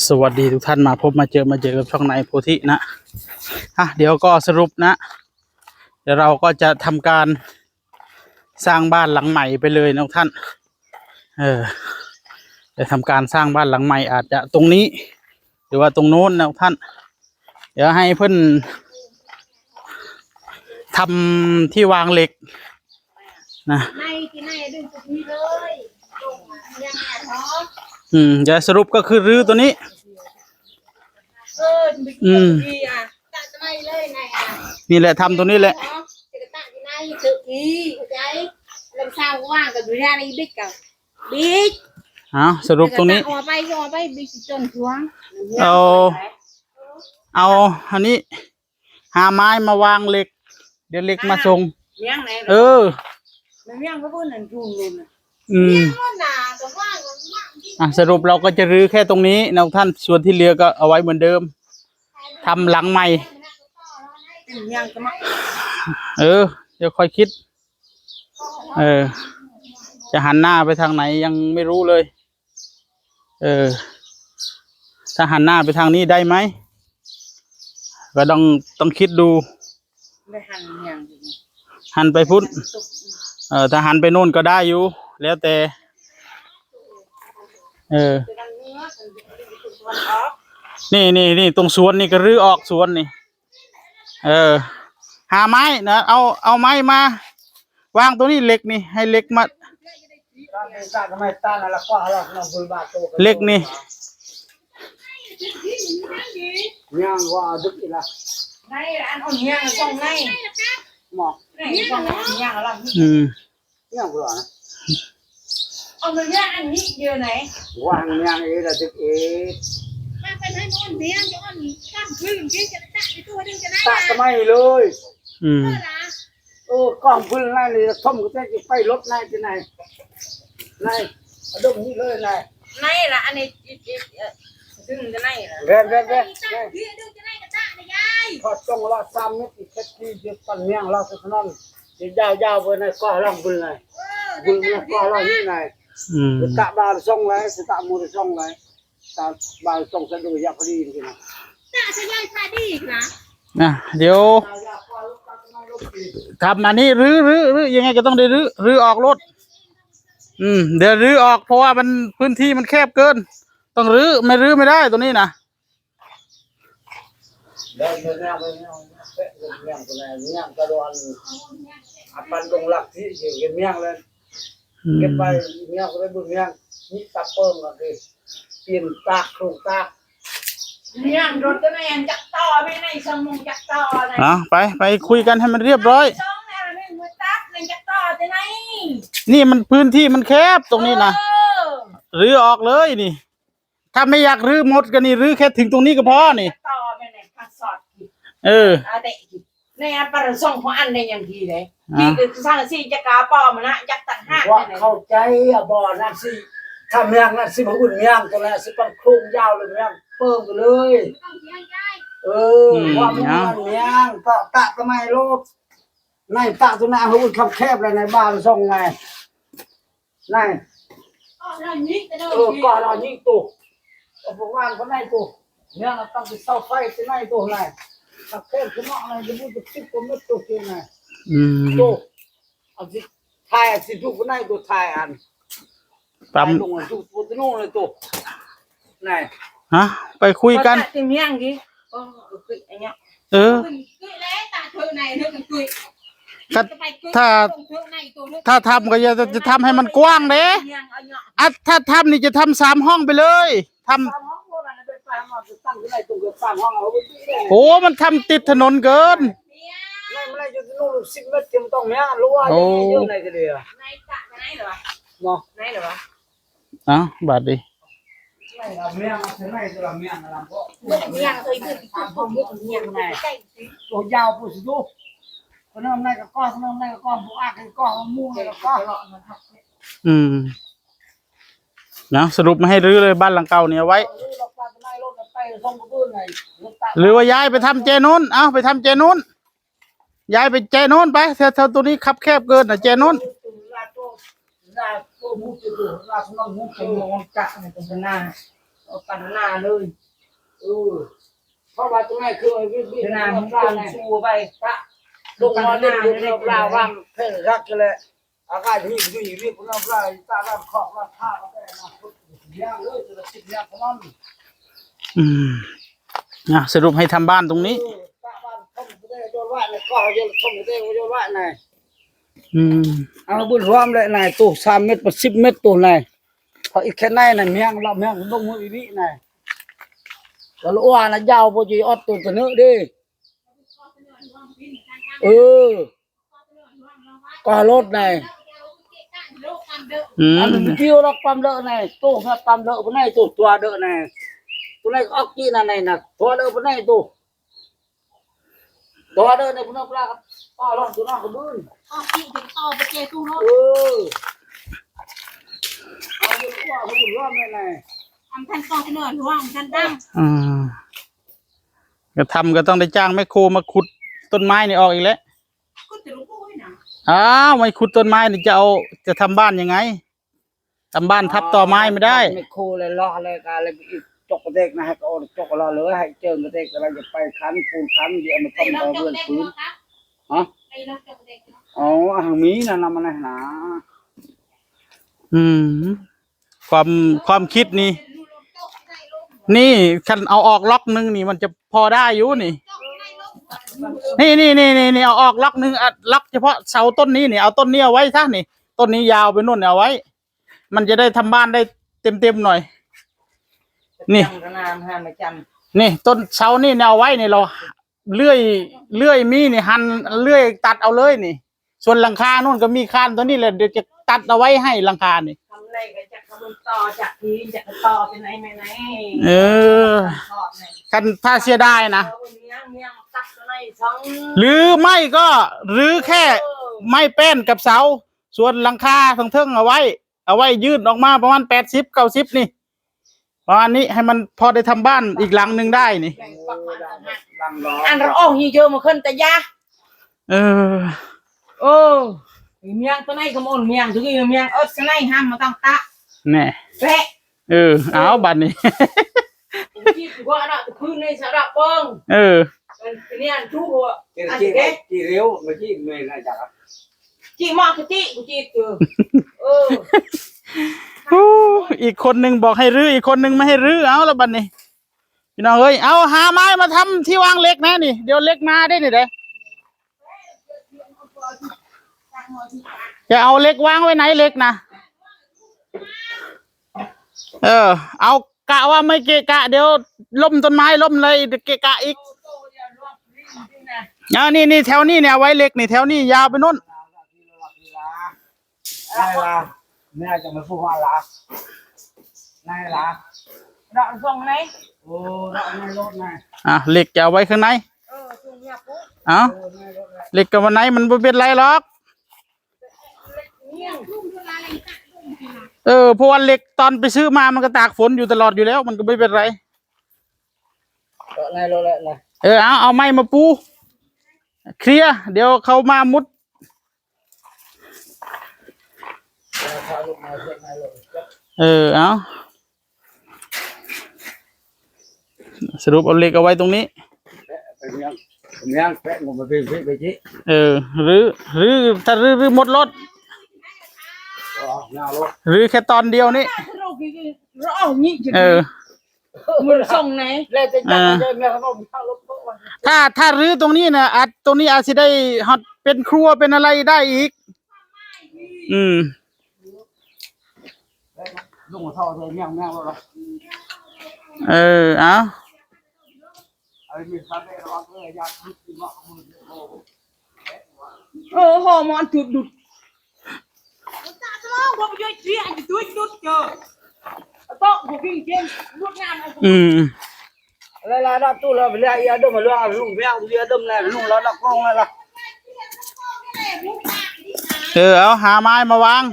สวัสดีทุกท่าน มาพบมาเจอ มาเจอกับช่องนายโพธินะ อ่ะ เดี๋ยวก็สรุปนะ เดี๋ยวเราก็จะทำการสร้างบ้านหลังใหม่ไปเลยนะทุกท่าน เออ จะทำการสร้างบ้านหลังใหม่ อาจจะตรงนี้ หรือว่าตรงโน้นนะทุกท่าน เดี๋ยวให้เพิ่นทำที่วางเหล็ก นะ ໃນທີ່ໃນດຶງຕົວນີ້ເລີຍ ລົງມາເລື່ອງແນ່ເນາະ ອືມ ເດີ ສະຫຼຸບກໍຄືຮື້ຕົວນີ້ ເອີ ອືມ ຕະໄນເລີຍນາຍ ນີ້ແຫຼະ ທຳຕົວນີ້ແຫຼະ ເນາະ ຈະກະຕະຢູ່ໃນເທິງນີ້ ເຂົ້າໃຈ ແລ້ວສ້າງວ່າງກັບຢູ່ໃນອີບິກກັບບິກ ເອົາ ສະຫຼຸບຕົວນີ້ ເອົາໄປ ເອົາໄປບິກຈົນທວງ ເອົາ ເອົາອັນນີ້ ຫາໄມ້ມາວາງເຫຼັກ ດຽວເຫຼັກມາສົ່ງ ວຽງໃດ ເອີ ແມ່ນວຽງກໍບໍ່ນັ້ນຢູ່ໂນ່ນນະ ອືມ ວຽງໂນ່ນນະ ແຕ່ວ່າ ອ່ະ ສະຫຼຸບເຮົາກໍຈະຮື້ແຄ່ຕົງນີ້ນະທ່ານ ສ່ວນທີ່ເຫຼືອກໍເອົາໄວ້ເໝືອນເດີມ ທຳຫຼັງໃໝ່ ເປັນຫຍັງກໍມາ ເອີ ດຽວຄ່ອຍຄິດ ເອີ ຈະຫັນໜ້າໄປທາງໃດຍັງໄມ່ຮູ້ເລີຍ ເອີ ຖ້າຫັນໜ້າໄປທາງນີ້ໄດ້ໄໝ ກໍຕ້ອງ ຕ້ອງຄິດດູ ໄດ້ຫັນຫຍັງ ຫັນໄປພຸ້ນ ເອີ ຖ້າຫັນໄປໂນ່ນກໍໄດ້ຢູ່ ແລ້ວແຕ່ ເອີ ນີ້ໆໆ ຕົງສວນນີ້ກໍຮື້ອອກສວນນີ້ ເອີ ຫາໄມ້ນະ ເອົາ ເອົາໄມ້ມາວາງຕົງນີ້ ເຫຼັກນີ້ ໃຫ້ເຫຼັກມາ ເຫຼັກນີ້ ຍ່າງວ່າດຶກອີກລະ ໃນອັນອ່ອນຍ່າງຊ່ອງໃນ ໝໍ ໃນຊ່ອງຍ່າງລະ ອືມ ຍ່າງບໍ່ລະ ເອົາມາຍ່າງອັນນີ້ຢູ່ໃນ ວ່າງຍ່າງເອລະດຶກເອ ມາເປັນໃຫ້ອ່ອນເນຍ ອ່ອນຕາມພື້ນທີ່ຈະຕະໄປຕົວໜຶ່ງຈະໄດ້ ຕະ ລະ ສະໄໝເລີຍ ອືມ ເອີລະ ເອີ ກອງຟືນໃນນີ້ ຖົມກໍຈະໄປລົດໃນທີ່ໃນ ໃນ ອະດົມນີ້ເລີຍໃນ ໃນລະ ອັນນີ້ ອື ອື ອື ເອີ ດຶງຈະໃນລະ ແມ່ນໆໆ ນີ້ ນີ້ ດຶງຈະໃນກະຕະນະຍາຍ ພໍດຊ່ອງລະສາມເມັດ ອີກແຄ່ທີ່ຈະປັນຍ່າງລະສະໜອນ ຈະຍາວໆ ເບິ່ງໃນກໍລອງເບິ່ງໃນ ເອີ ເບິ່ງໃນກໍລອງນີ້ໃນ ອືມ ຕະບານຊ່ອງໃນ ຕະໝູ່ຊ່ອງໃນ ຕາບ່າຍສອງສະດຸຍາກະດີນີ້ນະ ຕາສະຍາຍພາດີນະ ນະ ດຽວທຳອັນນີ້ ຮື້ ຮື້ ຮື້ ຍັງໄງກໍຕ້ອງໄດ້ຮື້ ຮື້ອອກໂລດ ອືມ ດຽວຮື້ອອກ ເພາະວ່າມັນ ພື້ນທີ່ມັນແຄບເກີນ ຕ້ອງຮື້ ໄມ່ຮື້ໄມ່ໄດ້ຕົວນີ້ນະ ແລ້ວເລື່ອງແນວ ເລື່ອງແນວ ເລື່ອງແນວ ເລື່ອງຕະຫຼອດ ອາປັນດົງລັກທີ່ເຮັດແນວເລີຍ ອືມ ເກັບໄປແນວກໍໄດ້ບຸນແນວ ມີຕາເປິງກໍຄື ປ່ຽນຕາກໂຄງຕາກ ຍ່າງລົດຕົວນັ້ນຈັກຕໍ່ແມ່ນໃນຊ່ອງມຸງຈັກຕໍ່ນະ ເອົາ ໄປ ໄປຄຸຍກັນໃຫ້ມັນຮຽບຮ້ອຍ ຊ່ອງນັ້ນແມ່ນມືຕັດນັ້ນຈັກຕໍ່ແຕ່ໃນ ນີ້ມັນພື້ນທີ່ມັນແຄບຕົງນີ້ນະ ເອີ ຮື້ອອກເລີຍນີ້ ຖ້າໄມ່ຢາກຮື້ໝົດກໍນີ້ ຮື້ແຄ່ເຖິງຕົງນີ້ກໍພໍນີ້ ຕໍ່ແມ່ນໃນພາສອດ ເອີ ອາເຕະ ໃນອັນປະສົງຂອງອັນໃດຫຍັງດີເດ້ ອ່າ ທີ່ຄືສ້າງຊິຈັກກາປ້ອມນະ ຈັກຕ່າງຫາກ ວ່າເຂົ້າໃຈອະບໍ່ ນັ້ນຊິ ຖ້າແມ່ນນັ້ນຊິມາອຸ່ນແມ່ນຕົວນັ້ນຊິປັນໂຄງຍາວເລີຍແມ່ນເປີງໄປເລີຍ ເອີ ອືມ ວ່າມັນແມ່ນຕະ ຕະຕະໄມໂລດ ໃນຕະຕົວນັ້ນຫາອຸ່ນຄັບແຄບແລ້ວໃນບ້ານຊ່ອງໃນ ໃນ ເອີ ກໍລະຍິງໂຕ ເອົາພວກວາງຄົນໃນໂຕ ແມ່ນເອົາຕັ້ງເສົາໄຟທີ່ໃນໂຕໃນ ຄັບແຄບຂະໜາດໃນຈະບໍ່ຈັກສິບກວ່າເມັດໂຕເກນໃນ ອືມ ໂຕ ເອົາຊິຖ່າຍ ຊິດູຄົນໃນໂຕ ຖ່າຍອັນ ຕຳ ຖ່າຍລົງອັນດູໂຕໂຕໂນເລີຍໂຕ ໃນ ຮະ ໄປຄຸຍກັນ ປະກາດຕິມຽງດີ ເອີ ເອີ ຄືແລ້ວຕາເທີໃນເທີກັນຄື ຄັນ ຖ້າ ຖ້າທຳກໍຢ່າ ຈະທຳໃຫ້ມັນກວ້າງເດ້ ອັດ ຖ້າທຳນີ້ຈະທຳສາມຫ້ອງໄປເລີຍ ທຳ ໂອ້ ມັນທຳຕິດຖະໜົນເກີນ ໂອ້ ເອົາບາດນີ້ ອືມ ເນາະ ສະຫຼຸບມາໃຫ້ຮື້ເລີຍ ບ້ານຫຼັງເກົ່ານີ້ເອົາໄວ້ ຫຼືວ່າຍ້າຍໄປທຳແຈໂນ້ນ ເອົາໄປທຳແຈໂນ້ນ ຍ້າຍໄປແຈໂນ້ນໄປ ແຖວ ແຖວໂຕນີ້ຄັບແຄບເກີນນະ ແຈໂນ້ນ ເອົາປັນໜ້າເລີຍ. ເອີ ເພາະວ່າຕົງນັ້ນຄືເອົາວິດໆ ໜ້າມັນເປັນຊູໄປ ຕະລົງມາເຫຼັ້ນຢູ່ລາວວາງເພງຮັກແຫຼະ. ອາກາດນີ້ຢູ່ນີ້ເພິ່ນເອົາໄປຕາກຮ້ານຂອງຮ້ານຄ້າເອົາໄປນະ ເຮັດຫຍັງເລີຍ ຈະໄດ້ຄິດຫຍັງຂອງມັນ. ອືມ ອ່ະ ສະຫຼຸບໃຫ້ທຳບ້ານຕົງນີ້ ເອີ ຕາກບ້ານເພິ່ນບໍ່ໄດ້ໂຍນໄວ້ນະ ກໍເອົາໂຍນ ເພິ່ນບໍ່ໄດ້ໂຍນໄວ້ນະ. ອືມ ເອົາບຸນຮວມແຫຼະນາຍ ໂຕສາມເມັດ ປະສິບເມັດໂຕນາຍ ເພາະອີກແຄ່ໃນນະ ແມງລະ ແມງລົງມືອີ່ນີ້ນາຍ ລະອວນະ ຍາວບໍ່ຈີອອດໂຕຕະເນີເດ້. ເອີ ກໍລົດໄດ ອືມ ອັນນີ້ມັນກ່ຽວດອກປາມເລີະໄດ ໂຕແບບປາມເລີະພຸ້ນໄດ ໂຕຕົວເດີໄດ ໂຕໄດອອກກີ້ນະໄດນະ ຕົວເດີພຸ້ນໄດ ໂຕ ຕົວເດີໃນພຸ້ນນະ ປາກໍລອດຕົວນອກກະບືນ ອອກກີ້ຈະຕໍ່ໄປເຈຕູ້ລົດ ເອີ ເອົາຢູ່ຕົວພຸ້ນລອດໄດນະ ອຳທັນກອນເສນອຫຼວງ ອຳທັນຕັ້ງ ອືມ ກະທຳກໍຕ້ອງໄດ້ຈ້າງແມັກໂຄມາຂຸດຕົ້ນໄມ້ນີ້ອອກອີກແຫຼະ. ຂຸດແຕ່ລູກໂອ້ຍນະ ອ້າວ ໄວ້ຂຸດຕົ້ນໄມ້ນີ້ຈະເອົາ ຈະທຳບ້ານຍັງໄງ? ທຳບ້ານທັບຕໍໄມ້ໄມ່ໄດ້. ແມັກໂຄແລ້ວເລາະແລ້ວກະເລີຍອີກ ຈົກກະເຕັກນະ ໃຫ້ກະໂອນຈົກລະເລີຍ ໃຫ້ເຈີກະເຕັກລະຈະໄປຄັນປູນຄັນ ດຽວມາຕ້ອງເອົາເຮືອນຟື້ນ ຮະ ອໍ ອັນມີນະ ນຳມານະນະ ອືມ. ຄວາມ ຄວາມຄິດນີ້ ນີ້ ຄັນເອົາອອກລັອກໜຶ່ງນີ້ ມັນຈະພໍໄດ້ຢູ່ນີ້ ນີ້ ນີ້ ນີ້ ນີ້ ເອົາອອກລັອກໜຶ່ງ ອະ ລັອກສະເພາະເສົາຕົ້ນນີ້ນີ້ ເອົາຕົ້ນນີ້ເອົາໄວ້ຊະນີ້ ຕົ້ນນີ້ຍາວໄປໂນ້ນເອົາໄວ້ ມັນຈະໄດ້ທຳບ້ານໄດ້ເຕັມໆໜ້ອຍ ນີ້ ນີ້ ຕົ້ນເສົານີ້ເອົາໄວ້ນີ້ ລາວ ເລື່ອຍ ເລື່ອຍມີນີ້ ຫັນເລື່ອຍຕັດເອົາເລີຍນີ້ ສ່ວນຫຼັງຄາໂນ້ນກໍມີຄານຕົວນີ້ແຫຼະ ດຽວຈະຕັດເອົາໄວ້ໃຫ້ຫຼັງຄານີ້ ທຳໄດ້ກໍຈັກກະມັນຕໍ່ ຈັກທີ່ຈັກກະຕໍ່ເປັນໄຫນໄຫນ ເອີ ຄັນຖ້າເສຍດາຍນະ ເອີ ເອົາເໜືອ ເໜືອມາຕັດຕົວໃນຊ່ອງ ຫຼືໄມ້ກໍ ຫຼືແຄ່ ເອີ ໄມ້ແປ້ນກັບເສົາ ສ່ວນຫຼັງຄາທາງເທິງເອົາໄວ້ ເອົາໄວ້ຍື່ນອອກມາປະມານແປດສິບ ເກົ້າສິບນີ້ ປະມານນີ້ ໃຫ້ມັນພໍໄດ້ທຳບ້ານອີກຫຼັງໜຶ່ງໄດ້ນີ້ ອັນລະອອກຮີເຈີມາຂຶ້ນຕະຢາ ເອີ ໂອ້ ມຽງຕົວໃນກະມົນ ມຽງຕົວນີ້ ມຽງເອິດສະໄນຫ້າມມາຕັ້ງຕະ ແນ່ ແປະ ເອີ ເອົາບາດນີ້ ເອີ ອັນນີ້ອັນທຸກ ອັນນີ້ເດ້ ຈີ່ເລວ ມາຈີ່ແມ່ນອາຈານ ຈີ່ມາກະຈີ່ ກູຈີ່ເຕີ ເອີ ໂອ້ ອີກຄົນໜຶ່ງບອກໃຫ້ຮື້ ອີກຄົນໜຶ່ງມາໃຫ້ຮື້ ເອົາລະບາດນີ້ ພີ່ນ້ອງເອີຍ ເອົາຫາໄມ້ມາທຳທີ່ວາງເຫຼັກແນ່ນີ້ ດຽວເຫຼັກມາເດ້ນີ້ເດ້ ຈະເອົາເຫຼັກວາງໄວ້ໃນເຫຼັກນະ ເອີ ເອົາ ກະວ່າໄມ່ເກະກະ ດຽວລົ້ມຕົ້ນໄມ້ລົ້ມເລີຍ ເກະກະອີກ ເອີ ນີ້ ນີ້ ແຖວນີ້ນີ້ ເອົາໄວ້ເຫຼັກນີ້ ແຖວນີ້ຍາວໄປໂນ້ນ ນາຍລະ ແມ່ຈະມາຜູ້ວ່າລະ ນາຍລະ ດອກສົ່ງໃນ ໂອ້ ດອກໃນລົດນາຍ ອ່ະ ເຫຼັກຈະເອົາໄວ້ຂ້າງໃນ ເອີ ສົ່ງເມຍປຸ ເອົາ ເອີ ໃນລົດນາຍ ເຫຼັກກະວ່າໃນມັນບໍ່ເປັນໄລດອກ ເອີ ເພາະວ່າເຫຼັກຕອນໄປຊື້ມາມັນກໍຕາກຝົນຢູ່ຕະຫຼອດຢູ່ແລ້ວ ມັນກໍບໍ່ເປັນໄລ ເອີ ເອົາ ເອົາໄມ້ມາປູ ເຄລຍ ດຽວເຂົາມາມຸດ ເອີ ເອົາ ສະຫຼຸບເອົາເຫຼັກເອົາໄວ້ຕົງນີ້ ເອີ ຫຼື ຫຼື ຖ້າຮື້ ຮື້ໝົດໂລດ ຫຼືແຄ່ຕອນດຽວນີ້ ເອີ ມັນສົ່ງໃນ ອ່າ ຖ້າ ຖ້າຮື້ຕົງນີ້ນະ ອາດ ຕົງນີ້ອາດຊິໄດ້ຮອດເປັນຄົວເປັນອະໄລໄດ້ອີກ ອືມ ເອີ ເອົາ ເອີ ຫໍ່ມັນຖືກດຸດ ອືມ ເອີ ເອົາຫາໄມ້ມາວາງ.